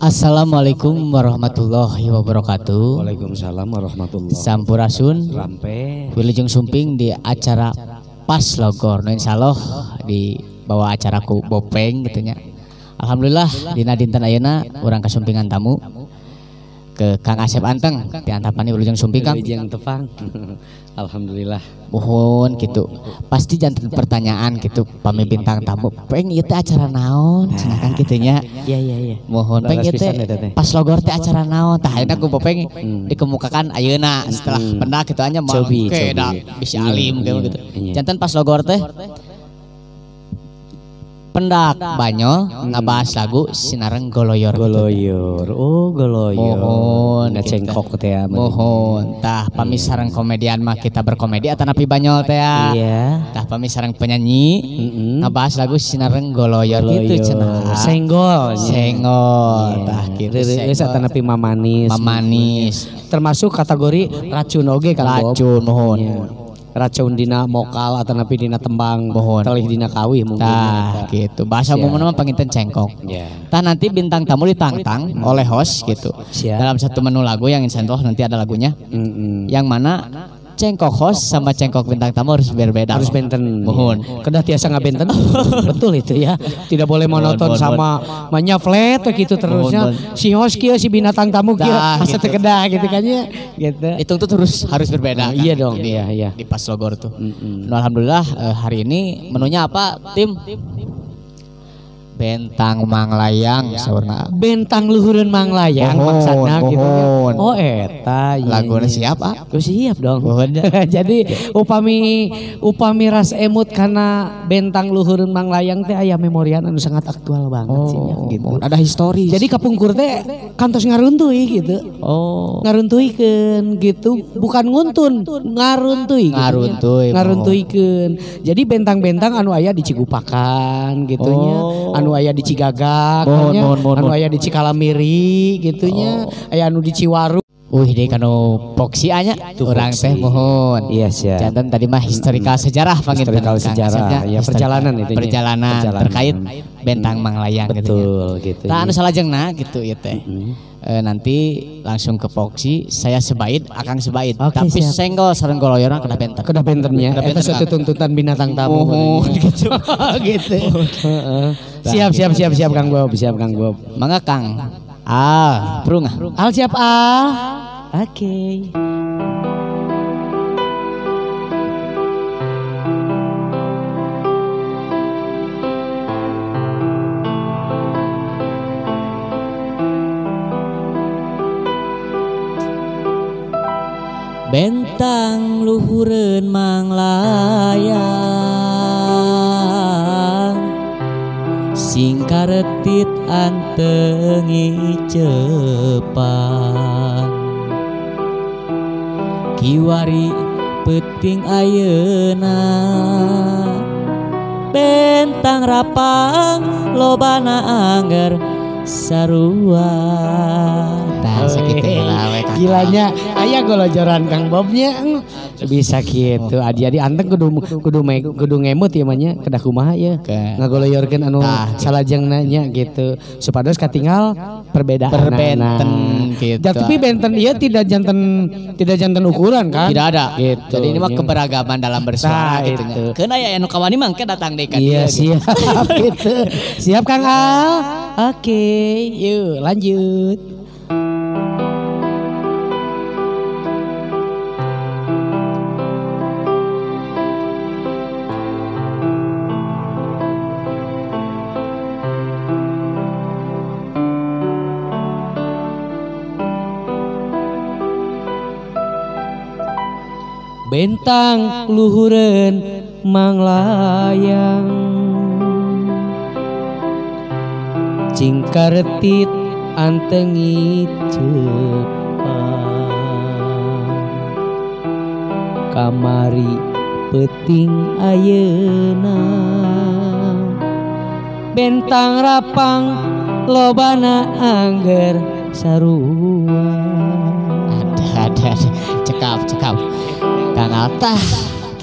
Assalamualaikum warahmatullahi wabarakatuh. Waalaikumsalam warahmatullahi. Sampurasun. Rampe. Wilujeng sumping di acara Pas Logor. Nu insyaallah di bawah acara ku Bopeng gitu nya. Alhamdulillah dina dinten ayeuna urang kasumpingan tamu ke Kang Asep Anteng di Antapani. Wilujeng sumping Kang. Wilujeng tepang. Alhamdulillah. Mohon gitu. Pasti janten pertanyaan gitu pami bintang tamu. Peng ieu teh acara naon? Cenah kan kitu nya. Iya iya iya. Mohon peng ieu teh Pas Logor teh acara naon? Tah ayeuna ku Bopeng dikemukakan ayeuna setelah pendak kitu nya moal ke da bisi alim gitu. Janten Pas Logor teh pendak banyol ngabahas lagu sinareng goloyor. Goloyor. Oh, goloyor. Mohon cengkok teh ya. Mohon. Tah pami sareng komedian mah kita berkomedi atanapi banyol teh ya. Iya. Tah pami sareng penyanyi ngabahas lagu sinareng goloyor gitu cenah. Senggol. Senggol. Tah kitu. Reureus atanapi mamanis. Mamanis. Termasuk kategori racun oge Kang Bob. Racun mohon. Racun dina mokal atau napi dina tembang, mohon. Telih dina kawih mungkin. Tah gitu. Bahasa umumnya mah panginten cengkok. Yeah. Tah nanti bintang tamu ditantang oleh host gitu. Siap. Dalam satu menu lagu yang insya Allah nanti ada lagunya. Yang mana cengkok host sama cengkok bintang tamu harus berbeda. Harus benten. Mohon. Kedah tiasa ngabenten. Betul itu ya. Tidak boleh monoton sama manya flat gitu terusnya. Mohon. Si host kieu si binatang tamu kieu asa teu kedah gitu kan ya. Gitu. Itu tuh terus harus berbeda. Kan? Iya dong. Iya iya. Di Pas Logor tuh. Nah, alhamdulillah hari ini menunya apa, tim? Bentang Manglayang saurna. Bentang luhureun Manglayang maksudna gitu ya. Oh eta laguna siap ah? Oh, siap dong. Jadi upami ras emut karena bentang luhureun Manglayang teh aya memorian anu sangat aktual banget sih ya, gitu. Ada historis. Jadi kapungkur teh kantos ngaruntui gitu. Oh. Ngaruntuikeun gitu, bukan nguntun, ngaruntui. Gitu. Ngaruntui. Ngaruntuikeun. Jadi bentang-bentang anu aya di Cigupakan gitu nya. Anu aya di Cigagak, anu aya di Cikalamiri gitunya, aya anu di Ciwaru. Wih deh kanu Poxy anya urang teh mohon. Iya siap. Janten tadi mah historikal sejarah panginten. Historikal sejarah, ya perjalanan itu. Perjalanan terkait bentang Manglayang gitu. Betul gitu. Tah anu salajengna gitu ieu teh. Nanti langsung ke Poxy, saya sebait, akang sebait. Okay, tapi siap. Senggol sareng goloyorna kedah benten. Kedah bentennya. Eta satu tuntutan binatang tamu. Oh, gitu. Gitu. Siap siap siap siap Kang Bob, siap Kang Bob. Mangga Kang. Ah, prung. Al siap ah. Oke. Bentang luhureun Manglayang sing karetit antengi cepan kiwari peuting ayeuna bentang rapang lobana angger sarua. Tah sakitu heula we Kang. Gilanya aya golojoran Kang Bobnya bisa gitu. Adi-adi anteng kudu ngemut ieu mah nya kedah kumaha ya. Ngagoloyorkeun anu salajengna nya gitu. Supados katinggal perbedaan. Perbenten gitu. Tapi benten ieu tidak janten ukuran kan? Tidak ada. Gitu. Jadi ini mah keberagaman dalam bersuara gitu nya. Keun aya anu kawani mah engke datang deui ka dieu. Iya siap gitu. Siap Kang Al. Oke, yuk lanjut. Bentang luhureun Manglayang cingkaretit antengi cepan kamari peuting ayeuna bentang rapang lobana angger sarua. Ada cekap Kang Altah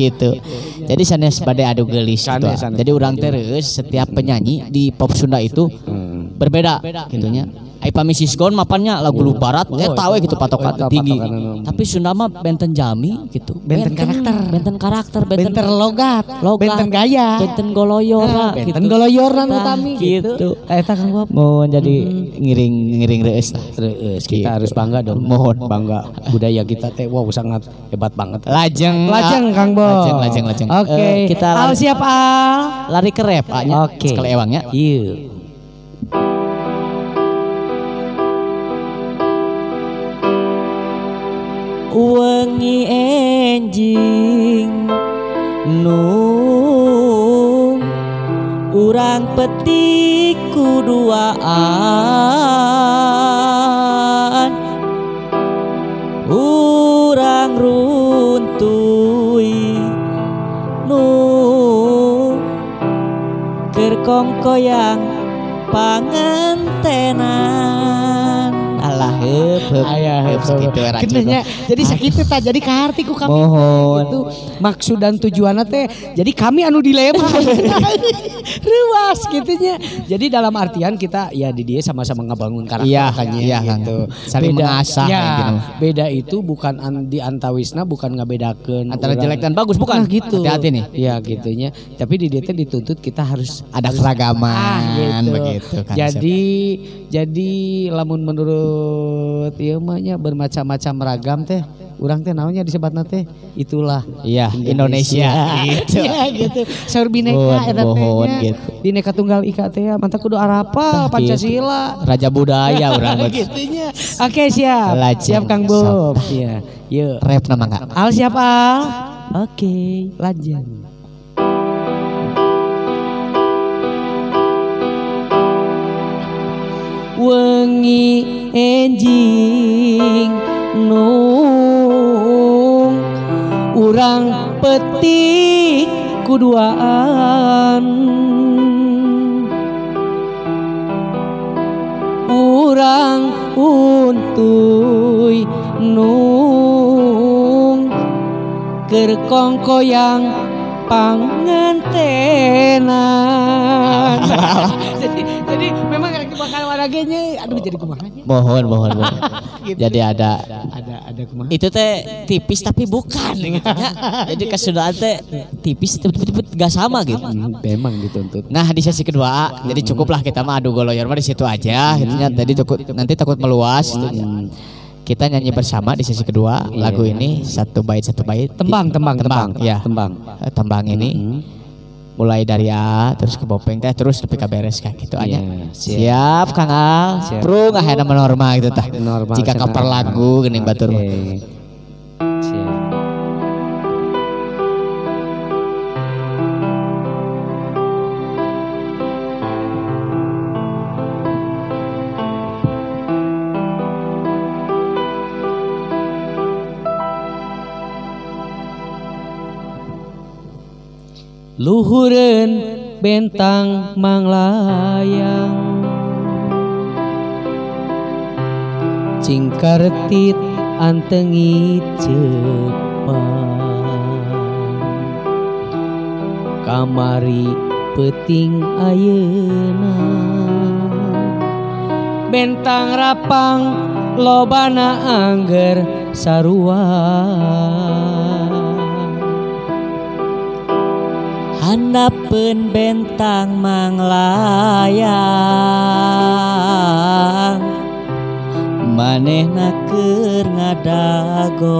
Gitu. Jadi sanes bade adu geulis gitu. Jadi urang teh reueus setiap penyanyi di pop Sunda itu berbeda gitunya. Ai pami Sisgon mapannya lagu lu barat eta we gitu patokan tinggi. Tapi Sunda mah benten jami gitu. Benten karakter, benten karakter, benten logat, benten gaya, benten goloyor, gitu. Benten goloyoran utami gitu. Eta Kang Bob mau jadi ngiring-ngiring reueus lah. Reueus kita harus bangga dong. Mohon bangga budaya kita teh wow sangat hebat banget. Lajeng lajeng Kang Bob. Lajeng lajeng. Oke, kita al siap al. Lari ke rap nya. Oke. Sekali ewangnya. Iya. Wengi enjing nung urang petik kuduaan urang runtui nung keur kongkoyang pangantenan. Alah heup heup sakitu era. Jadi sakitu tah jadi kaharti ku kami. Mohon. Itu maksud dan tujuanna teh jadi kami anu dilema. Ruas gitu nya. Jadi dalam artian kita ya di dia sama-sama ngebangun karakter iya, kan iya, gitu. Saling beda, mengasah ya, gitu. Beda itu bukan di antawisna bukan ngabedakeun antara jelek dan bagus bukan. Nah, gitu. Hati-hati nih. Iya gitunya. Tapi di dia teh dituntut kita harus ada keragaman gitu. Begitu kan. Jadi lamun menurut ieu mah nya bermacam-macam ragam teh urang teh naonnya disebatna teh itulah iya Indonesia, gitu. Ya gitu. Saur bineka eta teh nya. Gitu. Bineka tunggal ika teh mantap kudu arapa Pancasila. Gitu. Raja budaya urang mah. Gitunya. Oke siap. Lajeng. Siap Kang Bob. Iya. Yuk. Rap nama enggak? Al siap Al. Oke, lajeng. Wengi enjing nung urang petik kuduaan urang untuy nung keur kongkoyang pangantenan. Jadi memang bakal waragenya aduh jadi kumaha nya. Mohon. Gitu. Jadi ada kumaha. Itu teh tipis tapi bukan gitu ya. Jadi kesundaan teh tipis tapi gak sama gitu. Memang dituntut. Nah, di sesi kedua jadi cukuplah kita mah adu goloyor mah di situ aja gitu nya. Tadi cukup nanti takut meluas gitu. Kita nyanyi bersama di sesi kedua lagu ini satu bait tembang ya. Tembang ini. Mulai dari A terus ke Bopeng teh terus nepi ka beres kayak gitu aja. Siap Kang Al. Prung akhirna normal gitu tah. Jika cover lagu geuning batur mah. Siap. Luhureun bentang manglayang cingkartit antengi cepat kamari peuting ayeuna bentang rapang lobana angger sarua handapeun bentang manglayang manehna keur ngadagoan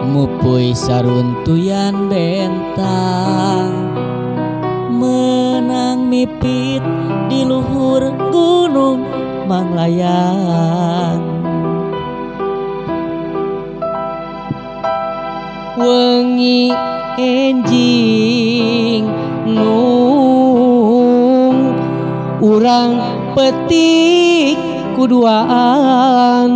mupuy saruntuyan bentang menang mipit di luhur gunung manglayang. Wengi enjing nung urang petik kuduaan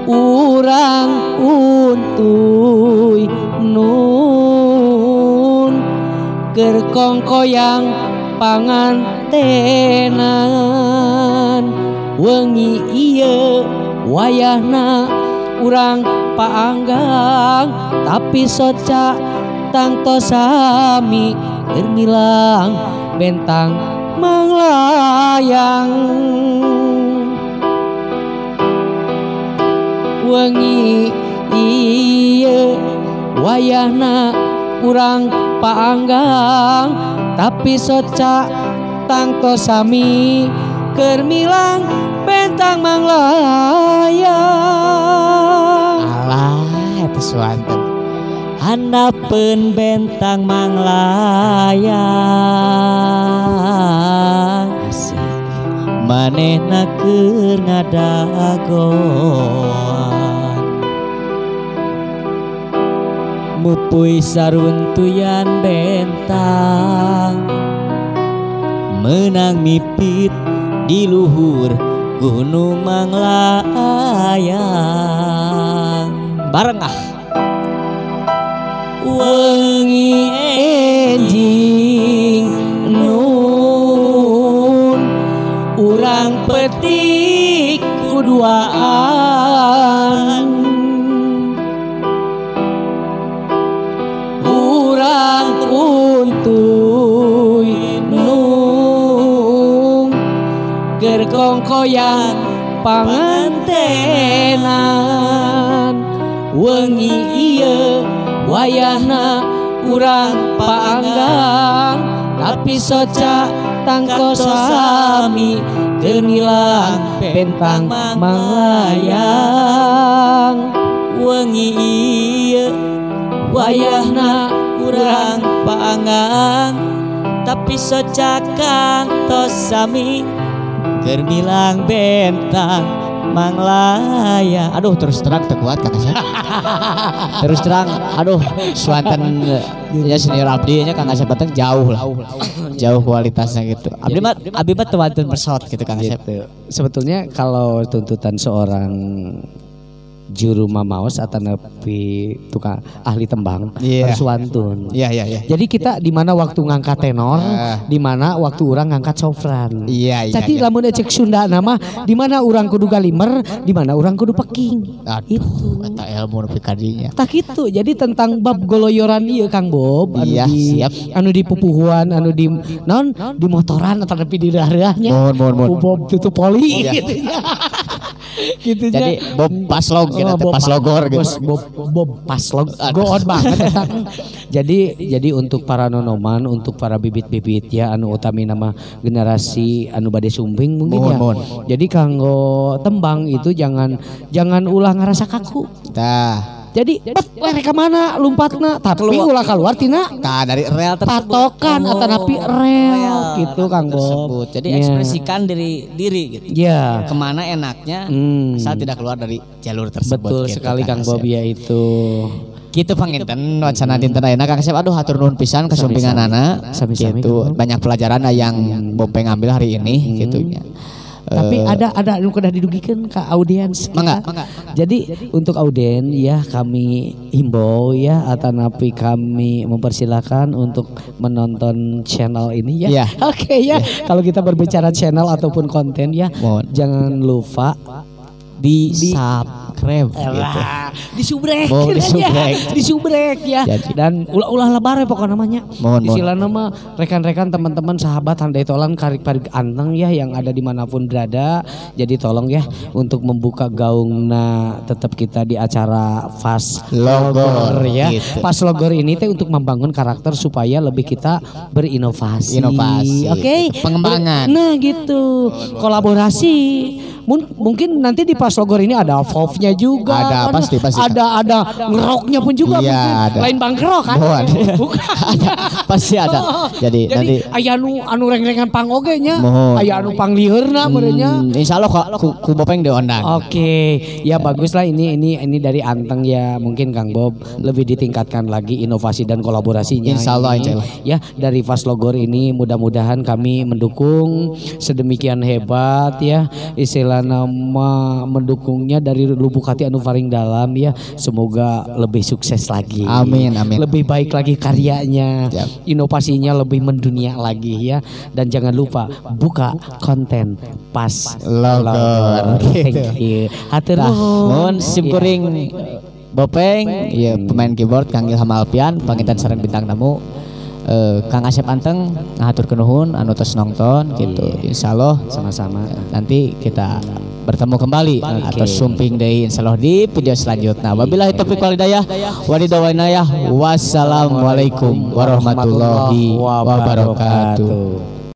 urang untuy nun keur kongkoyang pangantenan Wengi ieu wayahna urang paanggang tapi soca tangto sami keur milang bentang manglayang. Wengi ieu wayahna urang paanggang tapi soca tangto sami keur milang bentang manglayang. Alah eta suanten handapeun bentang manglayang. Asik manehna keur ngadagoan mupui saruntuyan bentang menang mipit di luhur gunung manglayang. Bareng ah. Wengi enjing nun urang petik kuduaan urang untuy nung keur kongkoyan pangantenan. Wengi ieu wayahna urang paanggang tapi soca tangto sami keur ngilang bentang manglayang. Wengi ieu wayahna urang paanggang tapi soca tangto sami keur milang bentang manglayang. Aduh terus terang teu kuat Kang Asep. Terus terang aduh suanten ya senior abdi nya Kang Asep batang jauh lah. Jauh kualitasnya gitu. Abdi mah teu wantun persot gitu Kang Asep. Gitu. Sebetulnya kalau tuntutan seorang juru mamaos atau nepi tukang ahli tembang harus wantun. Iya. Jadi kita di mana waktu ngangkat tenor, di mana waktu orang ngangkat sopran. Iya. Jadi lamun cek Sunda nama di mana orang kudu galimer, di mana orang kudu peking. Aduh, eta ilmu nepi ka dinya. Tah kitu. Jadi tentang bab goloyoran ieu Kang Bob, anu di siap. Anu di pupuhuan, anu di naon di motoran atau nepi di reuah-reuahnya. Mohon. Bob tutup poli gitu. Gitu. Jadi Bob Paslog gitu, oh, Paslogor gitu. Bob Paslog, goon banget eta. Jadi untuk para nonoman, untuk para bibit-bibit ya anu utami nama generasi anu bade sumping mungkin ya. Mohon. Jadi kanggo tembang itu jangan ulah ngarasa kaku. Tah. Jadi bet we rek mana lompatna tapi ulah keluar tina tah dari rel tersebut. Patokan atanapi rel gitu Kang Bob. Jadi ekspresikan diri gitu. Iya. Kemana enaknya asal tidak keluar dari jalur tersebut. Betul gitu, sekali Kang Bob ya itu. Gitu panginten wacana dinten ayeuna Kang Asep aduh hatur nuhun pisan kasumpinganana. Gitu banyak pelajaran yang Bopeng ambil hari ini gitu nya. Tapi ada anu kedah didugikeun ka audiens. Mangga. Jadi untuk audien ya kami himbau ya atanapi kami mempersilahkan untuk menonton channel ini ya. Yeah. Oke ya. Yeah. Kalau kita berbicara channel ataupun konten ya, mohon. Jangan lupa di subscribe gitu. Disubrek. Oh, disubrek. Disubrek ya. Jadi. Dan ulah-ulah lebar ya pokoknya namanya. Mohon. Istilah nama rekan-rekan teman-teman sahabat handai tolan karik-parik anteng ya yang ada dimanapun berada. Jadi tolong ya untuk membuka gaungna tetap kita di acara Fas Logor ya. Gitu. Fas Logor ini teh untuk membangun karakter supaya lebih kita berinovasi. Inovasi. Oke. Okay? Gitu. Pengembangan. Nah gitu. Kolaborasi. Mungkin nanti di Fas Logor ini ada Fovnya juga. Ada kan? Pasti. Ada ngeroknya pun juga iya, mungkin. Ada. Lain bangkerok kan? Bukan. Ada, pasti ada. Oh. Jadi nanti aya anu reng-rengan pang oge nya. Aya anu pangliheurna meureunnya. Insyaallah ku Bopeng diundang. Oke. Ya baguslah ini dari Anteng ya. Mungkin Kang Bob lebih ditingkatkan lagi inovasi dan kolaborasinya. Insyaallah. Ya dari Fas Logor ini mudah-mudahan kami mendukung sedemikian hebat ya. Istilah Istilah nama mendukungnya dari lubuk hati anu paling dalam ya. Semoga lebih sukses lagi. Amin amin. Lebih baik lagi karyanya. Yap. Inovasinya lebih mendunia lagi ya. Dan jangan lupa buka konten Pas Logor. Thank you. Hatur Tah, nuhun. mun simkuring Bopeng, ya pemain keyboard Kang Ilham Alpian, panginten sareng bintang tamu Kang Asep Anteng ngahaturkeun nuhun anu tos nonton gitu. Insyaallah Sama-sama. nanti kita bertemu kembali atau sumping deui insyaallah di video selanjutnya. Wabillahi taufiq wal hidayah wa ridho wal inayah. Wassalamualaikum warahmatullahi wabarakatuh.